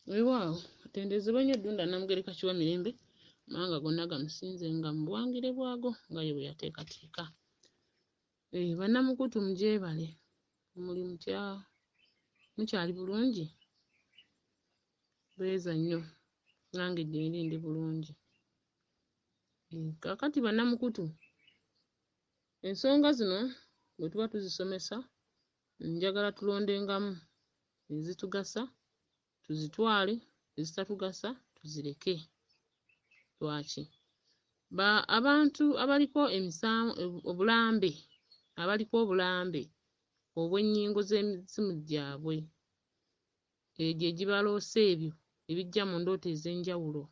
Weewaawo atenderezebwe nnyo Ddunda Nnamugereka Kiwamirembe, amawanga gonna gamusinze nga mu buwangire bwago nga ye bwe yateekateeka. Eh, bannamukutu mugyebale, muli mutya? Mukyali bulungi? Beeza nnyo, nange gyendi ndi bulungi. Eh, kaakati bannamukutu, ensonga zino bwe tuba tuzisomesa njagala tulondengamu ezitugasa tuzitwale, ezitatugasa tuzireke. Lwaki? Ba abantu abaliko emisanvu obulambe, abaliko obulambe obw'ennyingo z'emizimu gyabwe egyo egibaloosa ebyo ebijja mu ndooto ez'enjawulo.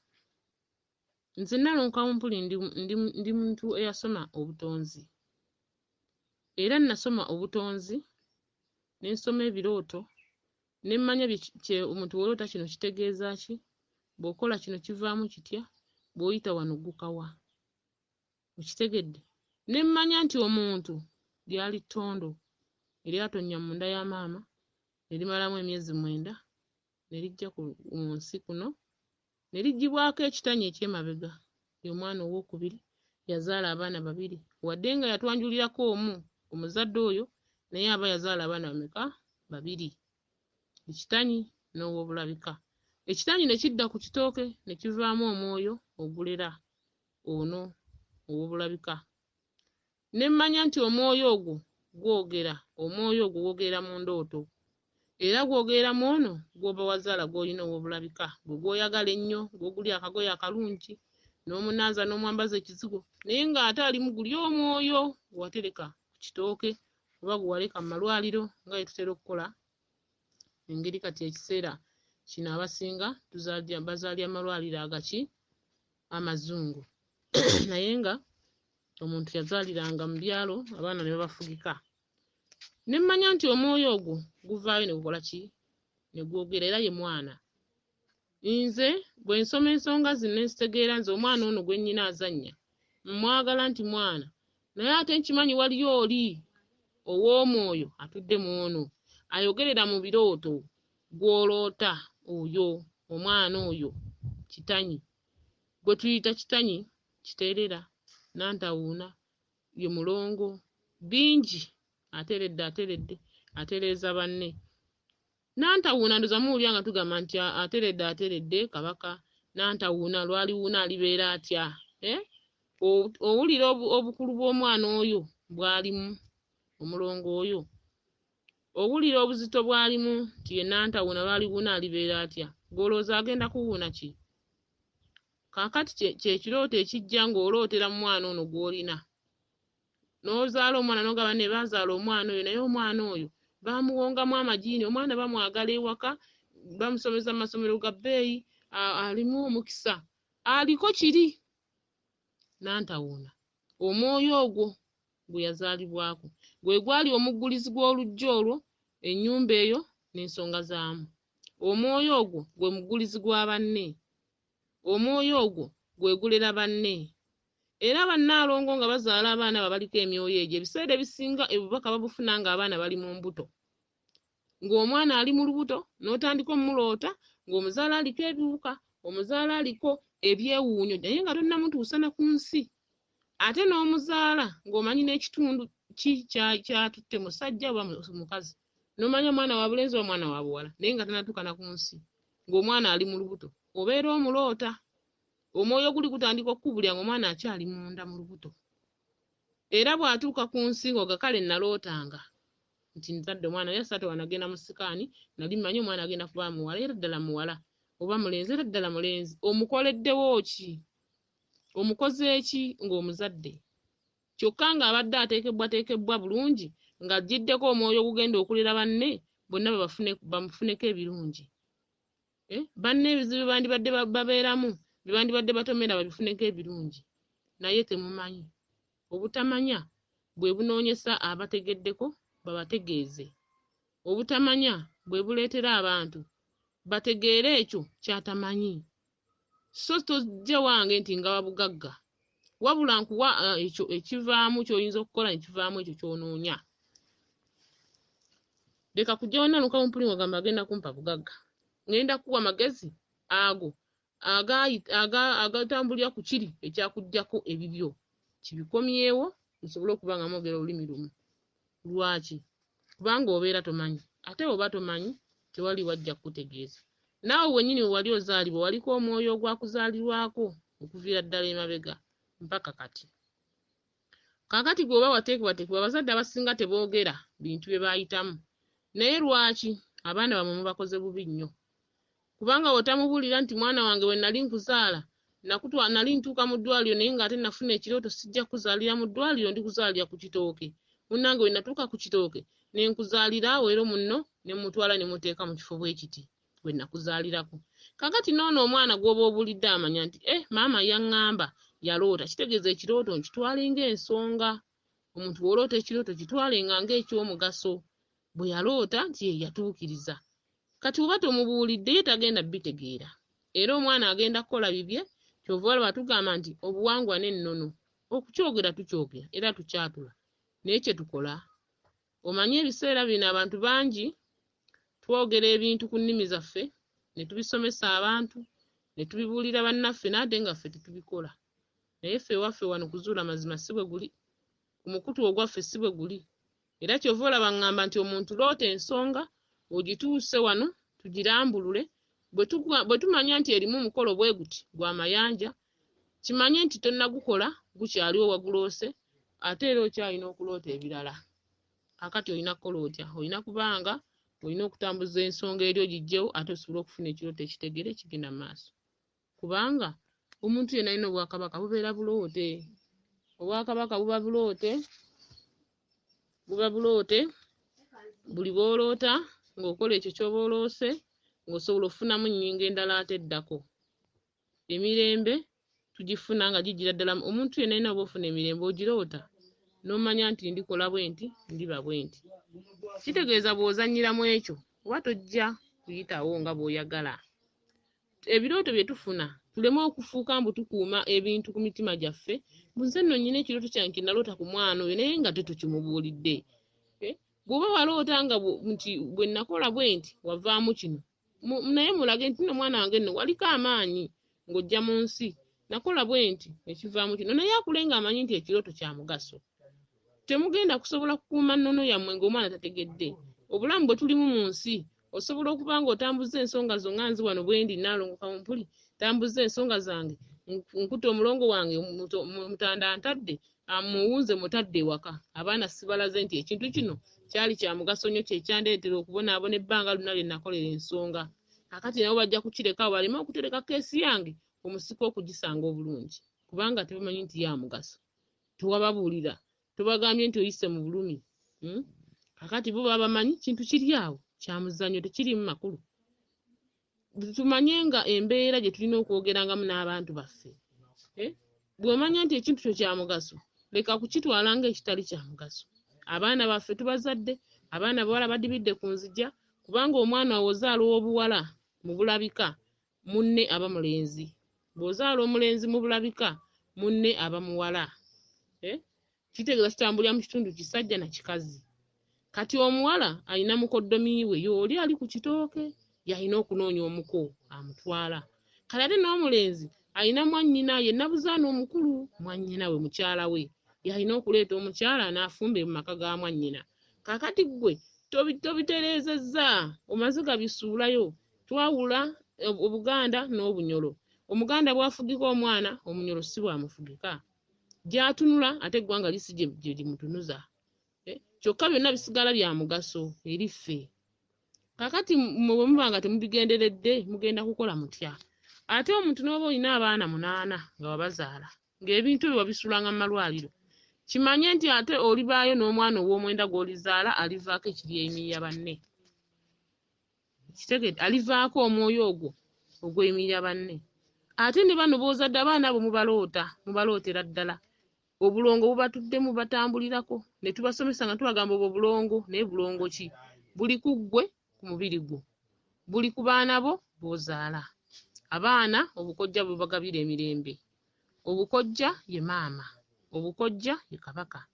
Nze Nnalongo Kawumpuli ndi, ndi, ndi muntu eyasoma obutonzi era nnasoma obutonzi ne nsoma ebirooto ne mmanya kye omuntu bw'oloota kino kitegeeza ki, bw'okola kino kivaamu kitya, bw'oyita wano ogguka wa. Okitegedde? Ne mmanya nti omuntu lyali ttondo eryatonnya munda ya maama ne limalamu emyezi 9 ne lijja ku nsi kuno ne liggyibwako ekitanyi eky'emabega. Ye omwana owookubiri yazaala abaana babiri, wadde nga yatwanjulirako omu omuzadde oyo, naye aba yazaala abaana bameka? Babiri, ekitanyi n'ow'obulabika. Ekitanyi ne kidda ku kitooke ne kivaamu omwoyo ogulera ono ow'obulabika. Ne mmanya nti omwoyo ogwo gwogera, omwoyo ogwo gwogerera mu ndooto. Era gwogerera mu ono gw'oba wazaala gw'olina ow'obulabika, gwe gw'oyagala ennyo, gw'ogulira akagoye akalungi, n'omunaaza n'omwambaza ekizigo, naye ng'ate alimu guli omwoyo gwe watereka ku kitooke oba gwe waleka mu malwaliro nga bwe tutera okukola engeri kati ekiseera kino abasinga bazaalira mu malwaliro agaki amazungu naye nga omuntu yazaaliranga mu byalo abaana ne babafugika. Ne mmanya nti omwoyo ogwo guvaayo ne gukola ki? Ne gwogera era ye mwana. Nze bwe nsoma ensonga zino ne nzitegeera nze omwana ono gwe nnyina azannya mmwagala nti mwana naye ate nkimanyi waliyo oli ow'omwoyo atudde mu ono ayogerera mu birooto gw'oloota oyo omwana oyo kitanyi gwe tuyita kitanyi kiteerera nantawuuna ye mulongo bingi ateredde ateredde atereeza banne. Nantawuuna ndoza muwulira nga tugamba nti ateredde ateredde kabaka nantawuuna lwaliwuuna alibeera atya eh? Owulira obukulu bw'omwana oyo bw'alimu omulongo oyo, owulira obuzito bw'alimu nti ye nantawuuna lwaliwuuna alibeera atya, gw'olowooza agenda kuwuuna ki? Kaakati kye kirooto ekijja ng'olootera mu mwana ono gw'olina. N'ozaala omwana n'ogamba ne baazaala omwana oyo naye omwana oyo baamuwongamu amajiini, omwana bamwagala ewaka, bamusomesa mu masomero ga bbeeyi, alimu omukisa, aliko kiri nantawuuna. Omwoyo ogwo gwe yazaalibwako gwe gwali omuggulizi gw'oluggya olwo, ennyumba eyo n'ensonga zaamu. Omwoyo ogwo gwe muggulizi gwa banne. Omwoyo ogwo gwe gulera banne. Era bannaalongo nga bazaala abaana abo abaliko emyoyo egyo, ebiseera ebisinga obubaka babufuna ng'abaana bali mu mbuto. Ng'omwana ali mu lubuto n'otandika omuloota ng'omuzaala aliko ebiwuka, omuzaala aliko ebyewuunyo naye nga tonnamutuusa na ku nsi. Ate n'omuzaala ng'omanyi n'ekitundu ki ky'atutte musajja oba mukazi. N'omanya mwana wa bulenzi oba mwana wa buwala naye nga tannatuuka na ku nsi. Ng'omwana ali mu lubuto obeera omuloota. Omwoyo guli gutandika okukubulira ng'omwana akyali munda mu lubuto. Era bw'atuuka ku nsi ng'oga kale nalootanga nti nzadde omwana naye saate wanagenda mu sikaani nali mmanyi omwana agenda kuba muwala era ddala muwala oba mulenzi era ddala mulenzi. Omukoleddewo ki? Omukoze ki ng'omuzadde? Kyokka ng'abadde ateekebbwateekebbwa bulungi ng'aggiddeko omwoyo ogugenda okulera banne bonna bamufuneko ebirungi. Eh, banne ebizibu bandibadde babeeramu bye bandibadde batomera babifuneko ebirungi naye temumanyi. Obutamanya bwe bunoonyesa abategeddeko babategeeze. Obutamanya bwe buleetera abantu bategeere ekyo ky'atamanyi. So tojja wange nti ngaba bugagga, wabula nkuwa ekyo ekivaamu ky'oyinza okukola ne kivaamu ekyo ky'onoonya. Leka kujja wa Nalukawumpuli ng'ogamba agenda kumpa bugagga. Ŋŋenda kukuwa magezi ago agatambulira ku kiri ekyakuggyako ebibyo, kibikomyewo musobole okuba nga mwogera olulimi lumu. Lwaki? Kubanga obeera tomanyi. Ate bw'oba tomanyi, tewaliiwo ajja kukutegeeza. Naawe wennyini we wali ozaalibwa waliko omwoyo ogwakuzaalirwako okuviira ddala emabega mpaka kati. Kaakati gwe oba wateekebwateekebwa, abazadde abasinga teboogera bintu bye baayitamu. Naye lwaki abaana bammwe mubakoze bubi nnyo? Kubanga bw'otamubuulira nti mwana wange bwe nali nkuzaala nakutwa nali ntuuka mu ddwaliro naye ng'ate nafuna ekirooto sijja kukuzaalira mu ddwaliro ndikuzaalira ku kitooke. Munnange bwe natuuka ku kitooke ne nkuzaalira awo era munno ne mmutwala ne mmuteeka mu kifo bwe kiti we nakuzaalirako. Kaakati n'ono omwana gw'oba obuulidde amanya nti eh maama yaŋŋamba yaloota kitegeeza ekirooto nkitwale ng'ensonga. Omuntu bw'oloota ekirooto kitwale nga ng'ekyomugaso. Bwe yaloota nti ye yatuukiriza. Kati bw'oba tomubuulidde ye tagenda bitegeera. Era omwana agenda kukola bibye ky'ova olaba tugamba nti obuwangwa n'ennono okukyogera tukyogera era tukyatula naye kye tukola. Omanyi ebiseera bino abantu bangi twogera ebintu ku nnimi zaffe ne tubisomesa abantu ne tubibuulira bannaffe naye ate nga ffe tetubikola. Naye ffe ewaffe wano kuzuula mazima si bwe guli, ku mukutu ogwaffe si bwe guli. Era ky'ova olaba ŋŋamba nti omuntu loota ensonga ogituuse wano tugirambulule bwe tumanya nti erimu omukolo bwe guti gwa mayanja kimanye nti tonnagukola gukyaliwo waguloose ate era okyalina okuloota ebirala. Kaakati olina kukola otya? Olina kubanga olina okutambuza ensonga eri ogiggyewo ate osobole okufuna ekirooto ekitegeera ekigenda mu maaso. Kubanga omuntu yenna alina obwakabaka bubeera buloote. Obwakabaka buba buloote, buba buloote, buli bw'oloota ng'okola ekyo ky'oba oloose ng'osobola okufunamu ennyingo endala ate eddako. Emirembe tugifuna nga gijjira ddala omuntu yenna yenna bw'oba ofuna emirembe ogiroota n'omanya nti ndikola bwe nti ndiba bwe nti. Kitegeeza bw'ozannyira mu ekyo oba tojja kuyitawo nga bw'oyagala. Ebirooto bye tufuna tuleme okufuuka mbu tukuuma ebintu ku mitima gyaffe mbu nze nno nnyina ekirooto kyange kye naloota ku mwana oyo naye nga tetukimubuulidde. Bw'oba waloota nga nti bwe nakola bwe nti wavaamu kino naye mulage nti nno mwana wange nno waliko amaanyi ng'ojja mu nsi nakola bwe nti ekivaamu kino naye akule ng'amanyi nti ekirooto kya mugaso. Temugenda kusobola kukuuma nnono yammwe ng'omwana tategedde. Obulamu bwe tulimu mu nsi osobola okuba ng'otambuza ensonga zo nga nze wano bwe ndi Nnaalongo Kawumpuli ntambuza ensonga zange nkutte omulongo wange mutanda ntadde muwunze mutadde ewaka abaana sibalaze nti ekintu kino kyali kya mugaso nnyo kye kyandeetera okubonaabona ebbanga lyonna lye nakolera ensonga. Kaakati nabo bajja kukireka awo baleme okutereka keesi yange omusika okugisanga obulungi kubanga tebamanyi nti ya mugaso. Tewababuulira, tobagambye nti oyise mu bulumi. Kaakati bo baba bamanyi kintu kiri awo kya muzannyo tekiriimu makulu. Tumanye nga embeera gye tulina okwogerangamu n'abantu baffe. Bw'omanya nti ekintu kyo kya mugaso leka kukitwala ng'ekitali kya mugaso. Abaana baffe tubazadde, abaana bawala badibidde ku nzija kubanga omwana w'ozaala ow'obuwala mu bulabika munne aba mulenzi. Bw'ozaala omulenzi mu bulabika munne aba muwala. Kitegeeza tutambulira mu kitundu kisajja na kikazi. Kati omuwala alina mukoddomi we y'oli ali ku kitooke y'alina okunoonya omuko amutwala. Kale ate n'omulenzi alina mwannyina ye Nabuzaana omukulu mwannyina we mukyala we y'alina okuleeta omukyala n'afumba mu maka ga mwannyina. Kaakati ggwe tobitereezezza omaze gabisuulayo twawula Obuganda n'Obunyolo. Omuganda bw'afugika omwana Omunyolo si bw'amufugika. Gy'atunula ate eggwanga li si gye limutunuza. Kyokka byonna bisigala bya mugaso eri ffe. Kaakati mmwe bwe muba nga temubigenderedde mugenda kukola mutya? Ate omuntu n'oba olina abaana munaana nga wabazaala ng'ebintu ebyo wabisuulanga mu malwaliro kimanye nti ate olibaayo n'omwana ow'omwenda gw'olizaala alivaako ekiryeyimirira banne. Kitegedde alivaako omwoyo ogwo ogweyimirira banne. Ate ne bano b'ozadde abaana abo mubaloota mubalootera ddala. Obulongo bubatuddemu batambulirako ne tubasomesa nga tubagamba obwo bulongo naye bulongo ki? Buli ku ggwe ku mubiri gwo, buli ku baana bo b'ozaala. Abaana obukojja bubagabira emirembe. Obukojja ye maama, obukojja ye kabaka.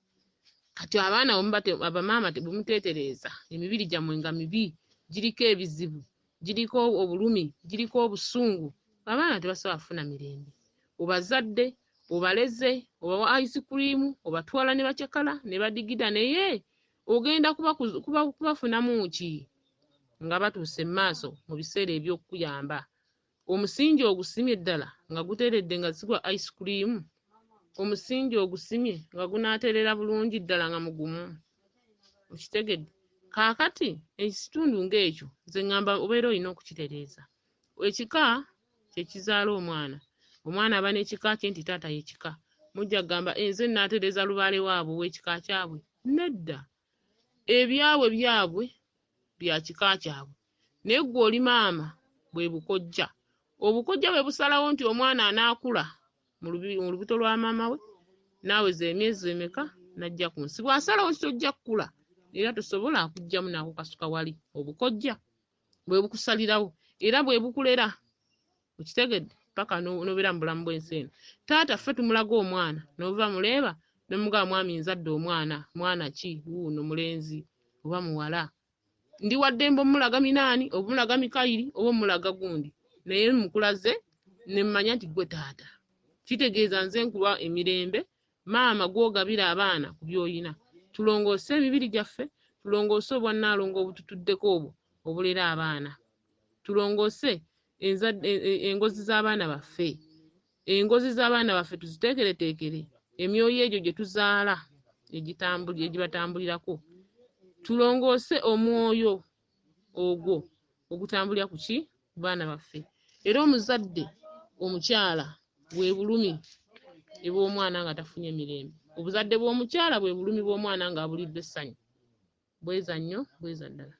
Kati abaana abamaama bwe muteetereeza emibiri gyammwe nga mibi giriko ebizibu Giriko obulumi, giriko obusungu. Abaana tebasobola kufuna mirembe. Obazadde, obaleze, obawa ice cream, obatwala ne bacakala ne badigida, naye ogenda kubafunamu ki nga batuuse mu maaso mu biseera eby'okukuyamba? Omusingi ogusimye ddala nga guteredde nga si gwa ice cream? Omusingi ogusimye nga gunaaterera bulungi ddala nga mugumu? Okitegedde? Kaakati ekitundu ng'ekyo nze ŋŋamba obeera olina okukitereeza. Ekika kye kizaala omwana. Omwana aba n'ekika kye nti taata ye kika. Mujja kugamba nze nnaatereeza lubaale waabwe ow'ekika kyabwe. Nedda. Ebyabwe byabwe bya kika kyabwe. Naye ggwe oli maama bwe bukojja. Obukojja bwe busalawo nti omwana anaakula mu lubuto lwa maama we n'aweza emyezi emeka n'ajja ku nsi. Bw'asalawo nti tojja kukula era tosobola akuggyamu n'akukasuka wali. Obukojja bwe bukusalirawo era bwe bukulera. Okitegedde? Paka n'obeera mu bulamu bw'ensi eno. Taata ffe tumulaga omwana n'ova muleeba n'omugamba mwami nzadde omwana, mwana ki wuuno mulenzi oba muwala. Ndi wa ddembe omulaga Minaani, omulaga Mikayiri oba omulaga gundi, naye mukulaze ne mmanya nti ggwe taata. Kitegeeza nze nkuwa emirembe, maama gw'ogabira abaana ku by'olina. Tulongoose emibiri gyaffe, tulongoose obwannaalongo obututuddeko obwo obulera abaana. Tulongoose engozi z'abaana baffe. Engozi z'abaana baffe tuziteekereteekere emyoyo egyo gye tuzaala egibatambulirako. Tulongoose omwoyo ogwo ogutambulira ku ki? Ku baana baffe. Era omuzadde omukyala bwe bulumi ebw'omwana nga tafunye mirembe. Obuzadde bw'omukyala bwe bulumi bw'omwana ng'abuliddwa essanyu. Bweza nnyo, bweza ddala.